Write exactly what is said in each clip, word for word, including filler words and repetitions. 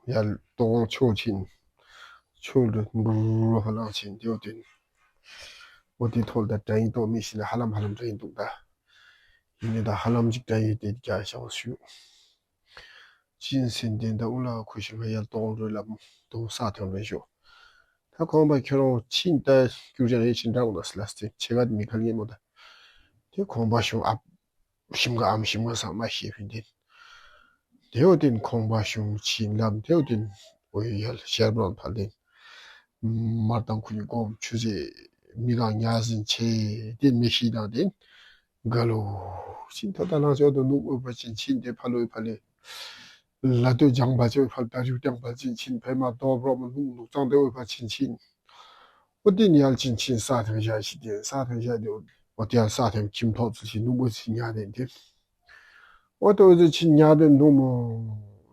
ཡར་གཏོར་ཆོག་ཅིན་ཆོས་ལུ་འབུར་ཕར་ལང་ཅིན་དེ་འོ་དེ་འོ་དེ་ཐོག་ད་དྲན་ཏོག་མི་ཤེས་ལགས། ཧ་ལམ་ཧ་ལམ་དྲན་འདུག་ད། ཨིན་ནི་ད་ཧ་ལམ་ཅིག་དྲན་ཡོད་དེ་རྒྱ་ཞང་ཞུ། ཅིན་སེང་ལྡེང་ད་དབུ་ལ་འཁུར་ཞིནམ་ཡར་གཏོར་རོལ་ལ་དུང་ས་ཐོན་སྦེ་ཞུ། ད་ཁོང་པ་ཁྱོད་ར་ཅིན་ད་སྐྱུར་ཅན་ཡེ་ཅིན་དྲག་ནོ་ཟེར་ལགས། ཏེ་ཆེ་ག་མི་ཁ་ལ་ངན་མོ་ད། ཏེ་ཁོང་པ་ཞུ་ཨ་ཞིམ་ག་ཨམ་ཞིམ་ག་ཟ་མ་ཤེས་པའི་དེ། དེ་འོ་དེ་ཁོང་པ་ཞུ་ཅིན་ལམ་དེ་འོ་དེ་འོ་ཡར་ལས་ཤར་བུམ་ཕར་དེ་མར་དང་ཁུ་ནི་སྒོམ་ཆུ་ཚོད་མི་གང་ཉ་ཟིན་ཆེ་དེ་མི་ཤི་དང་དེ་ག་ལོ་ཅིན་ད་ད་ལང་ཅོ་དོ་ནུབ་འོ་ཕར་ཅིན་ཅིན་དེ་ཕར་ལོ་ཕར་ལས་ལ་སྟོད་ལྗང་པ་ཅིག་ཕར་ད་རུ་ལྗང་པ་ཅིན་ཅིན་ཕེ་མ་དོ་བྲོ་མ་ནུབ་ནུབ་གཙང་དེ་འོ་ཕར་ཅིན་ཅིན། འོ་དེ་ནི་ཡར་ཅིན་ཅིན་ས་ཐོན་ཞག་ཅིག་དེ་ས་ཐོན་ཞག་དེ་འོ་དེ་ཡར་ས་ཐོན་ཁྱིམ་ཐོག་ཚུ་ཅིག་ནུབ་འོ་ཅིན་ཉ་དེ་དེ། འོ་དེ་འོ་ཅིན་ཉ་དེ་ནུབ་མོ་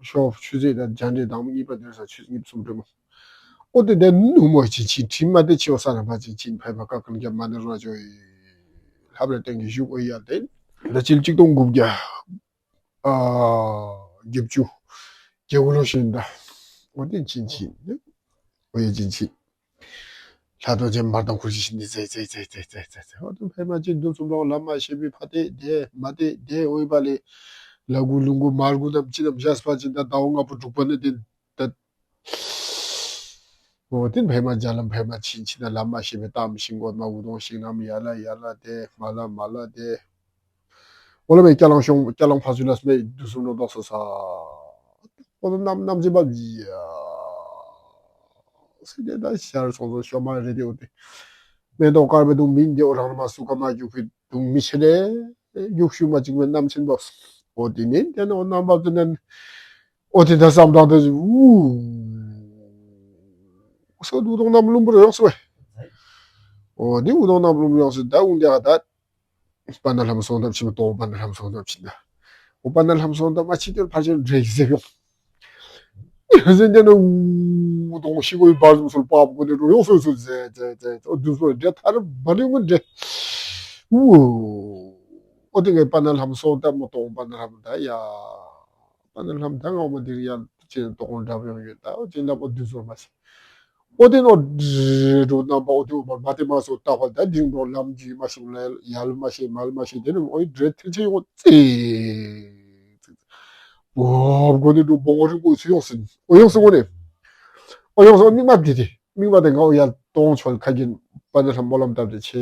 ཤོབ་ཆུ་ཚོད་ད་རྒྱ་འདྲེ་དང་གཉིས་པ་དེ་ས་ཆུ་ཚོད་གཉིས་གསུམ་དེ་མོ། འོ་དེ་དེ་ནུབ་མོ་ཅིན་ཅིན་ཁྲིམས་མ་དེ་ཅིག་འོ་ས་ན་ཕར་ཅིན་ཅིན་ཕེ་མ་ཀ་ཀན་རྒྱབ་མ་ནི་རོ་ཅོ་ཡི་ལྷབ་རེ་སྟེང་གི་བཞུགས་འོ་ཡར་དེ་ད་ཅིལ་གཅིག་སྟོང་དགུ་བརྒྱ་ཨ་བརྒྱད་ཅུ་གྱ་དགུ་ལོ་ཤིང་ད། འོ་དེ་ཅིན་ཅིན་འོ་ཡེ་ཅིན་ཅིན་ལྷ་ཐོ་ཅན་མར་དང་ཁུ་ཅིག་ཤིན་ཏེ་ཙེ་ཙེ་ཙེ་ཙེ་ཙེ་ཙེ། འོ་དེ་ཕེ་མ་ཅིན་དུས་གསུམ་རོགས་ལམ་མ་ཤེས་པའི་ཕ་དེ་དེ་མ་དེ་དེ་འོ་ཡི་བ་ལས་ལ་གུ་ལུང་གུ་མར་གུ་ནམ་ཅིན་ནམ་ཞག་སྤ་ཅིན་ད་ཟླ་བ་ལྔ་པོ་དྲུག་པ་ནི་དེ་ད། འོ་དེ་ཕེ་མ་རྒྱ་ལམ་ཕེ་མ་ཅིན་ཅིན་ད་ལམ་མ་ཤེས་པའི་གཏམ་ཤིང་གོ་མ་འུ་དོང་ཤིང་ནམ་ཡར་ལ་ཡར་ལ་དེ་མར་ལ་མར་ལ་དེ། འོ་ལ་མེ་སྐྱ་ལང་ཤོང་སྐྱ་ལང་ཕ་ཚུ་ལ་སྨེ་དུས་གསུམ་ལོ་ཏོག་ས་ས། འོ་ན་ནམ་ནམ་ཅིག་བབ་ཡ། སི་ཏེ་ད་ཤར་སོང་སོང་ཤོ་མ་རེ་དེ་འོ་དེ། མེ་ཏོག་དཀར་པོའི་དུང་མིན་དེ་འོ་རང་མ་སུ་ཀ་མ་རྒྱུག་པའི་དུང་མི་ཆེ་ལེ། རྒྱུག་ཤུལ་མ་ཅིག་མེ་ནམ་ཆེན་བབ། འོ་དེ་ནི་དེ་ནི་འོ་ནམ་བབ་དེ་ནི། འོ་དེ་ད་བསམ་བཏང་དེ་འུ། སོ་འུ་དོང་ནམ་ལུམ་བུར་ཡོངས་སོ། འོ་དེ་འུ་དོང་ནམ་ལུམ་ཡོངས་སོ་ད་འུ་འདི་ག་ད། པ་ན་ལྷམ་སོང་ཐབས་ཅིག་མ་གཏོགས་པ་ན་ལྷམ་སོང་ཐབས་ཅིག་ད། འོ་པ་ན་ལྷམ་སོང་ཐབས་མ་ཅིག་དེ་ཕར་ཅིག་འདྲེ་གི་ཟེར་ཡོང་། ཟེར་དེ་ནི་འུ་དོང་ཤི་གོ་བར་འཛུམ་སོལ་པ་བུ་གོ་ནི་རུ་ཡོངས་སོ་སོ་ཟེར་ཟེར་ཟེར། འོ་དུས་སོ་འདྲེ་ཐར་མ་ནི་ངོ་འདྲེ། འུ། འོ་དེ་གི་པ་ན་ལྷམ་སོང་ཐབས་མ་གཏོགས་པ་ན་ལྷམ་ད་ཡ། པ་ན་ལྷམ་ད་ང་འོ་མ་དེ་རི་ཡ་ཅིན་ཏོག་ཀོན་འདྲ་བ་ཡོད་ད། འོ་ཅིན་ད་འོ་དུས་སོ་མ་ཤི། འོ་དེ་ནོ་འདྲེ་འགྲོ་རྣམ་པ་འོ་དེ་འོ་མ་མ་དེ་མ་སོ་ལྟ་བ་ད་འདི་འགྲོ་ལམ་གྱི་མ་ཤེས་ལ་ཡལ་མ་ཤེས་མལ་མ་ཤེས་དེ་ནི་འོ་འདྲེ་ཐེ་ཆེ་ཡོང་ཙེ། འོ་གོ་དེ་འགྲོ་བོང་རིང་པོ་ཚུ་ཡོངས་སོ་ནི་འོ་ཡོངས་སོ་ངོ་ནི། འོ་ཡོངས་སོ་མིག་མ་དེ་དེ་མིག་མ་དེ་ང་འོ་ཡར་གཏོང་ཆོལ་ཁ་གིན་པ་ན་ལྷམ་སྨོན་ལམ་བཏབ་སྟེ་ཆེ་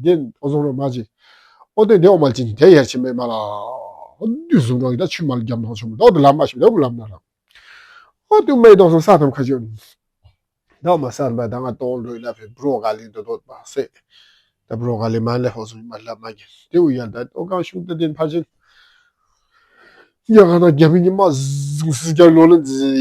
གིན་འོ་བཟུམ་རོ་མ་ཅིག། འོ་དེ་དེ་འོ་མ་ཅིན་དེ་ཡར་ཕྱིན་མེ་མ་ལ། འོ་དུས་གསུམ་རོ་ཡི་ད་ཆུ་མལ་རྒྱབ་ནང་ཆུ་མ་ད་འོ་དེ་ལམ་མ་ཤེས་དེ་འོ་ལམ་ན་ལ། ཨོ་དུ་མེ་དོ་སོང་ས་ཐམ་ཁ་ཅིག་ཡོད། ད་མ་ས་ན་པ་ད་ང་དོང་འགྲོ་ཡི་ལ་ཕེ་བྲོ་ག་ལི་དོ་དོ་པ་སེ། ད་བྲོ་ག་ལི་མ་ལེ་ཧོ་སུ་མ་ལ་མ་གི་དེ་འུ་ཡ་ད་ཨོ་གང་ཤུགས་ད་དེན་ཕ་ཅིན། ཡ་ག་ན་རྒྱ་མི་ཉི་མ་ཟིང་སི་རྒྱ་ལོ་ལ་ཟི།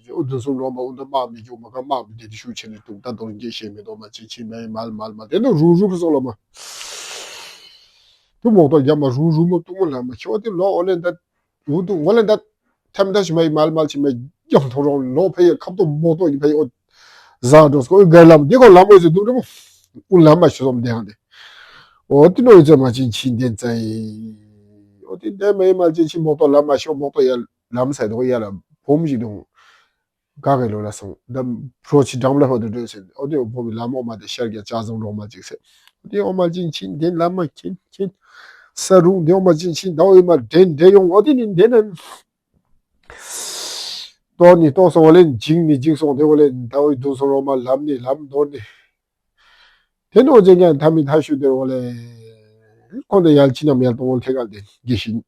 ཨོ་དུ་སུ་ལོ་མ་འུ་ད་མ་མི་གྱུ་མ་ག་མ་མི་དེ་དེ་ཤུགས་ཆེ་ནི་དུག་ད་དོང་རྒྱ་ཤེས་མེ་དོ་མ་ཅིན་ཅིན་མེ་མལ་མལ་མ་དེ་ནོ་རུ་རུ་ཕི་སོ་ལོ་མ། དུ་མོ་ཏོ་རྒྱ་མ་རུ་རུ་མོ་དུ་མོ་ལ་མ་ཁྱོ་དེ་ལོ་ཨོ་ལེན་ད། འུ་དུ་ངོ་ལེན་ད་ཐམ་ད་ཤི་མ་ཡི་མལ་མལ་ཤི་མ་ཡི་རྒྱམ་ཐོ་རོང་ལོ་ཕེ་ཡི་ཁབ་ཏོ་མོ་ཏོ་ཡི་ཕེ་ཡི་ཨོ་ཟ་འགྲོ་སྐོ་ཡི་ག་ལམ་དེ་ཁོ་ལམ་ཨོ་ཟེ་དུ་རེ་མོ་ཨུ་ལམ་མ་ཤི་སོམ་དེ་ཧང་དེ། ཨོ་དེ་ནོ་ཡི་ཙེ་མ་ཅིན་ཅིན་དེན་ཙ་ཡི། ཨོ་དེ་དེ་མ་ཡི་མལ་ཅིན་ཅིན་མོ་ཏོ་ལམ་མ་ཤི་མོ་ཏོ་ཡ་ལམ་སའི་དོ་ཡ་ལ་བུམ་ཞིག་དུང་ག་གེ་ལོ་ལ་སོང་ད་བྲོ་ཆི་འགྲམ་ལ་ཧོ་དེ་འགྲོ་ཟེར། ཨོ་དེ་བུམ་ལམ་ཨོ་མ་དེ་ཤར་གྱ་ཅ་ཟང་རོང་མ་ཅིག་ཟེར། ཨོ་དེ་ཨོ་མ་ཅིན་ཅིན་དེན་ལམ་མ་ཅིན་ཅིན། ས་རུང་དེ་ཨོ་མ་ཅིན་ཅིན་ད་ཨོ་ཡི་མ་དྲན་དྲན་ཡོང་ཨོ་དེ་ནི་དེ་ནི། ཏོ་ནི་ཏོ་སོང་ཨོ་ལེན་ཇིང་ནི་ཇིང་སོང་དེ་ཨོ་ལེན་ད་ཨོ་ཡི་དུ་སོང་རོ་མ་ལམ་ནི་ལམ་དོ་ནི། དེ་ནི་ཨོ་ཅན་ཀྱང་ཐ་མི་ཐ་ཤུ་དེ་ཨོ་ལེན། ཁོང་དེ་ཡལ་ཅི་ནམ་ཡལ་དོ་ཨོ་ཐེ་གལ་དེ་དགེ་བཤེས།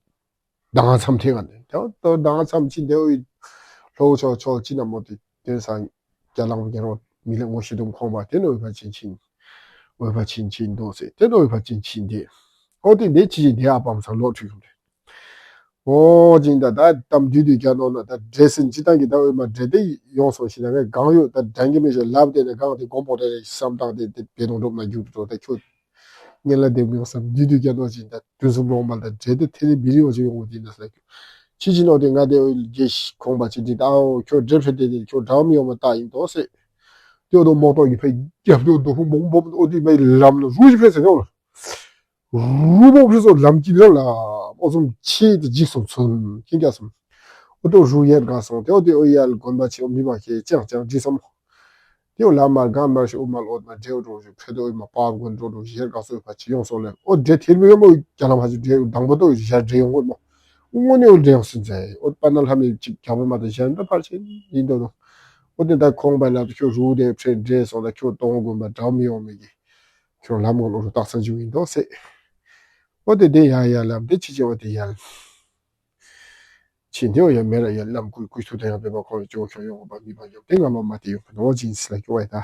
ད་ང་མཚམས་ཐེ་ག་ནི་དེ་ཏོ་ད་ང་མཚམས་ཅིན་དེ་ཨོ་ཡི་ལྷོ་ཕྱོགས་ཕྱོགས་ཅི་ན་མོ་དེ་དེན་སང་རྒྱ་ལང་གི་རོ་མི་ལ་ངོ་ཤེས་དུམ་ཁོང་པ་དེ་ནི་ཨོ་ཡི་ཕ་ཅིན་ཅིན། ཨོ་ཡི་ཕ་ཅིན་ཅིན་དོ་ཟེར་དེ་ནི་ཨོ་ཡི་ཕ་ཅིན་ཅིན་དེ། ཨོ་དེ་དེ་ཅི་ཅི་དེ་ཨ་པམ་སང་ལོ་ཁྲུས་ཡོང་དེ། ཨོ་ཅིན་ད་ད་གཏམ་དུས་དུས་རྒྱ་ནོ་ན་ད་འདྲེ་སིན་ཅི་ཏང་གི་ད་ཨོ་ཡི་མ་འདྲེ་དེ་ཡོང་སོང་ཤི་ན་གང་ཡོད་ད་དྲན་གི་མི་ཤེས་ལབ་དེ་ནི་གང་དེ་གོམ་པོ་དེ་བསམ་སྟངས་དེ་དེ་བེ་དོང་འགྲོ་ན་རྒྱུག་འགྲོ་ད་ཁྱོད། ངེ་ལ་དེ་མི་ཡོང་སམ་དུས་དུས་རྒྱ་ནོ་ཅིན་ད་དུས་གསུམ་ལོང་མ་ད་འདྲེ་དེ་ཐེ་ནི་བི་རི་ཡོང་ཅིག་ཡོང་དེ་ན་ས་ལ་ཁྱོད། ཅི་ཅི་ནོ་དེ་ང་དེ་ཨོ་ཡི་ཁོང་པ་ཅིན་དེ་ད་ཨོ་ཁྱོད་འདྲེ་ཕེ་དེ་དེ་ཁྱོད་འདྲ་མི་ཡོང་མ་ད་ཡིན་དོ་ཟེར། དེ་ཨོ་དོ་མོ་ཏོ་གི་ཕེ་རྒྱབ་དེ་ཨོ་དོ་ཕུ་མོང་བོ་ཨོ་དེ་མ་ཡི་ལམ་ལ་རུ་ཅིག་ཕེ་ཟེར་ནོ་ལ། རུ་བོ་ཕེ་སོ་ལམ་གྱི་ལ་ལ་ཨོ་ཙུམ་ཆེ་དེ་འཇིགས་སོང་ཚུན་ཁྱིན་རྒྱ་སོང་། ཨོ་ཏོ་རུ་ཡར་ག་སོང་སྟེ་ཨོ་ཏེ་ཨོ་ཡར་དགོན་པ་ཅིག་ཨོ་མི་པ་ཁེ་ཅང་ཅང་འདྲིས་སོང་མོ། ཏེ་ཨོ་ལ་མར་ག་མར་ཤོ་ཨོ་མར་ཨོ་མར་འདྲེ་ཨོ་འདྲོ་ཤོ་ཕེ་ཏོ་ཨོ་མར་པར་དགོན་འདྲོ་འདྲོ་ཡར་ག་སོང་ཕ་ཅིག་ཡོང་སོང་ལེ། ཨོ་འདྲེ་ཐེར་བུ་ཡོང་མོ། རྒྱ་ལམ་ཕ་ཅིག་འདྲེ་དང་པོ་ཏོ་ཡར་འདྲེ་ཡོང་གོ་མོ། དངོས་གནས་འོ་འདྲེ་ཡོང་སོང་ཟེར། ཨོ་པ་ན་ལྷ་མི་ཅིག་རྒྱ་བོ་མ་ཏོ་གཞན་ད་ཕར་ཕྱིན་ཡིན་དོ་དོ། ཨོ་ཏེ་ད་ཁོང་པ་ལ་ཁྱོད་རུ་དེ་ཕྲེང་འདྲེ་སོང་ད་ཁྱོད་གཏོང་དགོན་པ་འདྲ་མི་ཡོང་མི་གི། ཁྱོད་ལམ་གོ་ལོ་རུ་སྟག་ཚང་ཅིག་ཡིན་དོ་ཟེར། ཨོ་ཏེ་དེ་ཡར་ཡར་ལམ་དེ་ཅི་ཅི་ཨོ་ཏེ་ཡར། ཕྱིན་ཏེ་ཨོ་ཡར་མེ་ར་ཡར་ལམ་ཀུ་ཀུ་ཐུ་ད་ཡང་པེ་པ་ཁོ་ཅོ་ཁྱོད་ཡོང་པ་མི་པ་ཡོང་ཏེ་ང་ལོ་མ་ཏེ་ཡོང་པ་ནོ་ཇིན་སི་ལ་ཁྱོད་ཨེ་ད།